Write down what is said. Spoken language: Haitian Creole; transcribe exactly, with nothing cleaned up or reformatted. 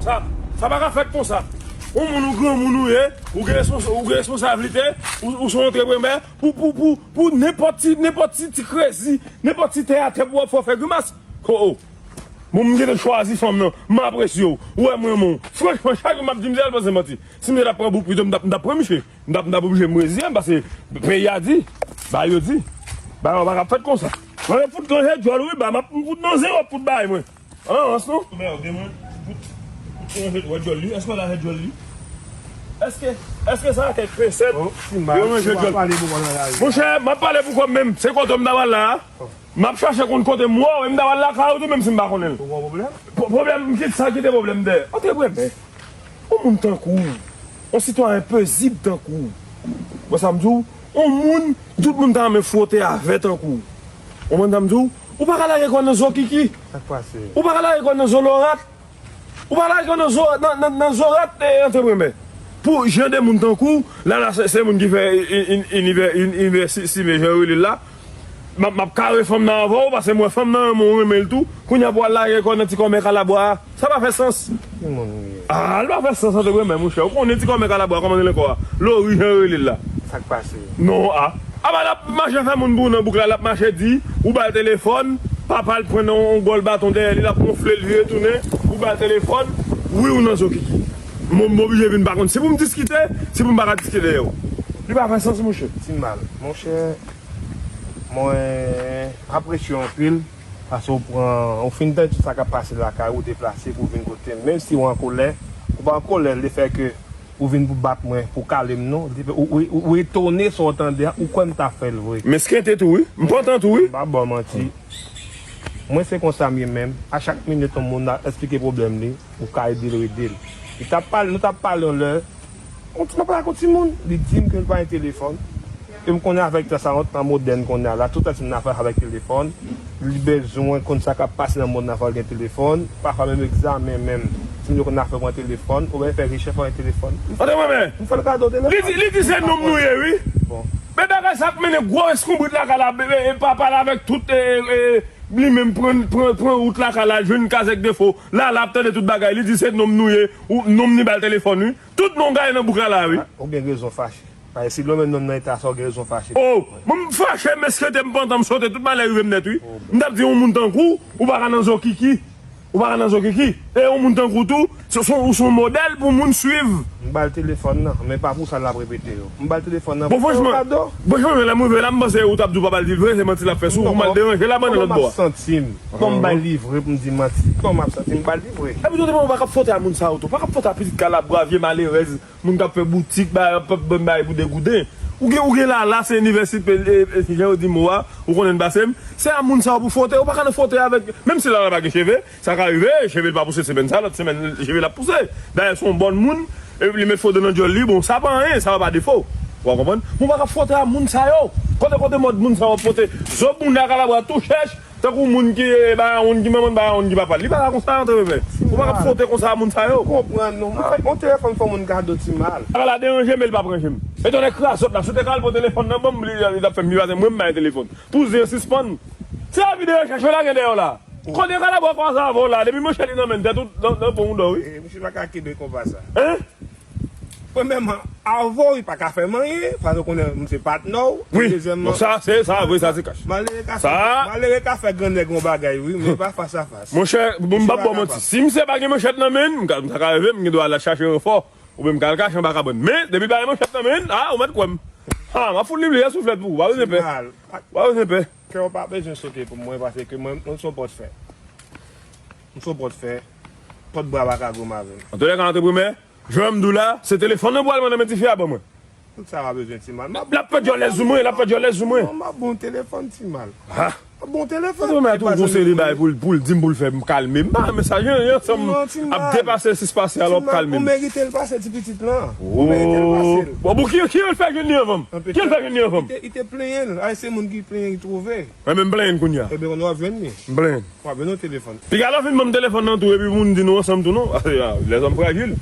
Sa, sa pa ka fèt konsa. Yon moun, ou granmoun ou ye, ou gen respons-, ou gen responsablite, ou, ou se yon antrepremè, pou, pou, pou, pou nenpòt ti, nenpòt ti, ti krezi, nenpòt ti tè atè pou w ap fè, fè grimas. Oh, oh. Bon, m gentan chwazi fanm nan, m apresye w, ou wè m renmen w. Franchman, chak jou m ap di misye, al panse manti. Si misye t ap pran bouk pito, m t ap, m t ap pran misye. M t ap, m t ap oblije m reziyen m, paske peyi a di, ba yo di, ba yo pa ka fèt konsa. Mwen fout ranje djòl wi, ba m ap fout nan zen, w ap fout bay mwen. An, an, non. Men, ou gen mwen, fout, fout ranje djòl li. Èske w ranje djòl li? Èske, èske sa kèk pensèt yo ranje djòl? Monchè, m ap pale pou kò m menm. Se kote m ta pral la a. M ap chache konn kote m wè w, e m ta pral lakay ou tou, menm si m pa konnen l. Ou gen pwoblèm? Pwoblèm, m kit sa, kite pwoblèm dèyè. Antrepremè. Yon moun tankou w, yon sitwayen pezib tankou w. Wè sa m di w? Yon moun, tout moun ta renmen fwote avè tankou w. Ou konprann sa m di w? Ou pa ka lage kò w nan zo kiki. Sa k pase? Ou pa ka lage kò w nan zo lorat. Ou pa lage kò w nan zo, nan, nan, nan zo rat, e, antrepremè. Pou jan de moun tankou w, la, la, se, se moun ki fè i-, i-, inivè-, inivèsite, jan yo rele l la. M ap, m ap kare fanm nan avè w, paske m wè fanm nan renmen w, ou renmen l tou. Kounye a pou w al lage kò w nan ti kòmè kalabwa a. Sa pa fè sans. Ki moun ou ye? Ah, li pa fè sans, antrepremè, monchè. Ou konnen ti kòmè kalabwa, kòman l rele ankò a? Lori, jan yo rele l la. Sa k pase? Non, a. Apa l ap mache fè moun pou ou nan bouk la, l ap mache di, ou ba l telefòn, papa l pran nan yon gòl baton dèyè li, l ap wonfle l vire tounen, ou ba l telefòn, wi ou nan zo kiki. Mwen, m oblije vin pa konn si pou m diskite, si pou m pa ka diskite dèyè w. Li pa fè sans, monchè. Ti mal, monchè, mwen apresye w anpil, paske w pran, ou fin tande tout sa k ap pase lakay ou, ou deplase pou w vin kote m. Menm si w an kolè, ou pa an kolè, lefètke ou vin pou bat mwen, pou kale m non. Ou, ou, ou etone sa w tande a, ou kwè m ta fè l vre. M eskente tou wi. M pantan tou wi. M pa ba w manti. Mwen se konsa m ye menm. A chak minit yon moun ap eksplike pwoblèm li, ou ka ede l, ou ede l. Li t ap pale, nou t ap pale yon lè, yon ti, m ap pale ak yon timoun, li di m ke l pa gen telefòn. E m konnen avèk tan sa, yon tan modèn kounye a la, tout sa timoun ap fè avèk telefòn. Li bezwen konn sa k ap pase nan mond nan, fò l gen telefòn. Pafwa menm egzamen menm, timoun yo konn ap fè pran telefòn, oubyen fè rechèch fò gen telefòn. Antrepremè! M fè l kado telefòn. Li di, li di se nonm nou ye, wi. Bon. Men bagay sa ap mennen gwo eskonbrit lakay la, e, e, pa pale avèk tout, e, e, li menm pran, pran, pran wout lakay la, jwenn kazèk defo. La, la ap tande tout bagay. Li di se nonm nou ye, ou nonm ni ba l telefòn, wi. Tout non gaye nan bouk la la, wi. Ou gen rezon fache. Paske si l renmen nonm nan eta sa, ou gen rezon fache. Oh, mwen m fache, m eskente, m pantan, m sote, tout malè rive m nèt, wi. M t ap di yon moun tankou w, ou pa ka nan zo kiki. Ou pa ka nan zo kiki. E yon moun tankou w tou, se, se, ou se yon modèl pou moun swiv. M ba l telefòn nan, men pa pou sa l ap repete yo. M ba l telefòn nan pou fè yon kado. Bon, franchman, lè m rive la, m panse ou t ap di w pa ba l di l vre, se manti l ap fè sou ou, pou m al deranje l a bannann lòt bò a. Kòman m ap santi m? Kòman m bay li vre pou m di manti? Kòman m ap santi m? M ba l li vre. Epi tou, ou pa ka fwote a moun sa yo tou. Pa ka fwote a pitit kalabwa, vye malerèz. Moun k ap fè boutik, bay, ap bann bagay pou degouden. Ou gen, ou gen lala, se inivèsite, e, e, jan yo di mo a, ou konnen pase m. Se a moun sa yo pou fwote, ou pa ka nan fwote avèk, menm si lala pa gen cheve, sa ka rive, cheve l pa pouse semèn sa, lòt semèn, cheve l ap pouse. Dayè, se yon bòn moun, e li met fodè nan djòl li, bon, sa pa anyen, sa pa defo. Ou konprann? Ou pa ka fwote a moun sa yo. Kote, kote mòd moun sa yo ap fwote? Zo bounda kalabwa tou chèch, tankou moun ki, e, ba yon moun ki manman l, ba yon moun ki papa l. Li pa ka konsa, antrepremè. Ou pa ka fwote konsa a moun sa yo. Konprann non. Mwen fè yon telefòn fè moun kado ti mal. Bagay la deranje m, men li pa deranje m. Etone krazòt la, si w te ka al pran telefòn nan ban m, li, li t ap fè m pi pase mwen m bay telefòn. Pou zen sispann. Se avi de rechèch yo la gen dèyè w la. Kote kalabwa kwaze avè w la, depi manchèt li nan men l, tèt ou nan, nan pon ou dò, wi. E, misye pa ka kenbe konpa sa. Hein? Premyèman, avè w, li pa ka fè m anyen, paske w konnen m se patnè w. Wi. Dezyèmman, bon, sa, se, sa, vre, sa, se kach. Malere ka fè, malere ka fè grannèg yon bagay, wi, men pa fas a fas. Monchè, bon, m p ap ba w manti. Si misye pa gen manchèt nan men l, m ka, sa ka rive, m gen dwa al chache ranfò. Oubyen m ka al kache anba kabann. Men, depi l pa gen manchèt nan men l, a, ou mèt kwè m. Ha, m ap fout li, li a souflèt pou ou. Pa bezwen pè. Pa bezwen pè. Kè w pa bezwen sote pou mwen, paske mwen, mwen se yon pòt fè. M se yon pòt fè. Pòt bwa pa ka gwo m avè l. Antouka, antrepremè, jan m di w la, se telefòn nan pou al mande men tifi a ban mwen. Tout sa w a bezwen, ti mal. L ap fè djòlè sou mwen, l ap fè djòlè sou mwen. Non, m ap bon telefòn, ti mal. Ha! M ap bon telefòn. Antrepremè a tou gon seri bagay pou l, pou l di m pou l fè m kalme. M pa renmen sa, jan, jan ansanm ap depase sis pase a, l ap kalme m. Ou merite l pase ti pitit lan. Ou merite l pase l. Bon, bon, ki, ki yo l fè jwenn li anvan m? Ki yo l fè jwenn li anvan m? Li te, li te plenyen l. Ay, se moun ki plenyen ki twouve. Mwen menm plenyen kounye a. Ebyen, kounye a w ap jwenn li. M plenyen. W ap jwenn yon telefòn. Piga lè w fin ban m telefòn nan tou, epi moun di nou ansanm tou non. Lèzòm frajil.